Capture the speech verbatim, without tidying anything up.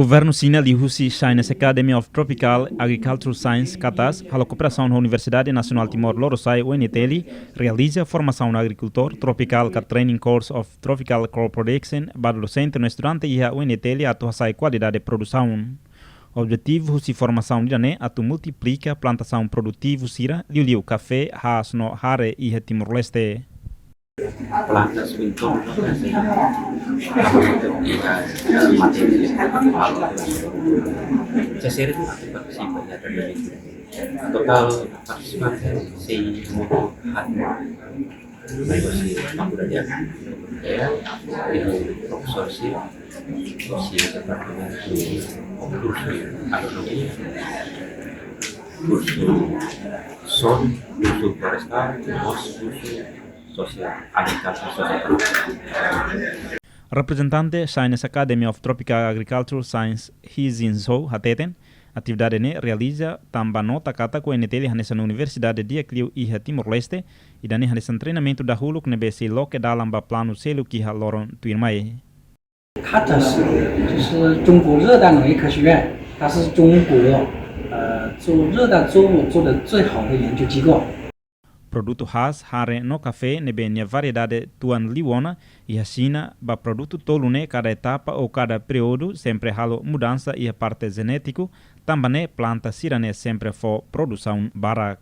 Governu Xina liuhusi Chinese Academy of Tropical Agricultural Science, CATAS, halo kooperasaun ho Universidade Nasionál Timor Lorosa'e, U N T L, realiza formasaun agrikultór tropikál ka Training Course of Tropical Crop Production ba dosente no estudante iha U N T L atu hasa'e kualidade produsaun. Objetivu husi formasaun ida-ne'e atu multiplika plantasaun produtivu sira, liuliu kafé, haas no hare iha Timor-Leste. Plantas pintor no kan sei. Iha matéria sesere itu aktif partisipa iha tadi. Totál partisipante sei moto hat. Mai husi fakuldade ya. Iha profesór sira, husi departamentu kursu agronomia, kursu son, kursu florestál, mós kursu sosiál, agrikultura sosiál. Reprezentante Chinese Academy of Tropical Agricultural Science, He Jin Zhou, hateten, atividade ne'e realiza tanba nota katak U N T L hanesan universidade di'ak liu iha Timor-Leste, ida-ne'e hanesan treinamentu dahuluk ne'ebé sei loke dalan ba planu seluk iha loron tuirmai. 它这是就是中国热带农业科学院，它是中国呃做热带作物做的最好的研究机构。 Produtu haas, hare no kafé ne'ebé nia variedade tuan liu ona iha Xina, ba produtu tolu ne'e kada etapa ou kada períodu sempre halo mudansa iha parte jenétiku, tanba ne'e planta sira-ne'e sempre fó produsaun barak.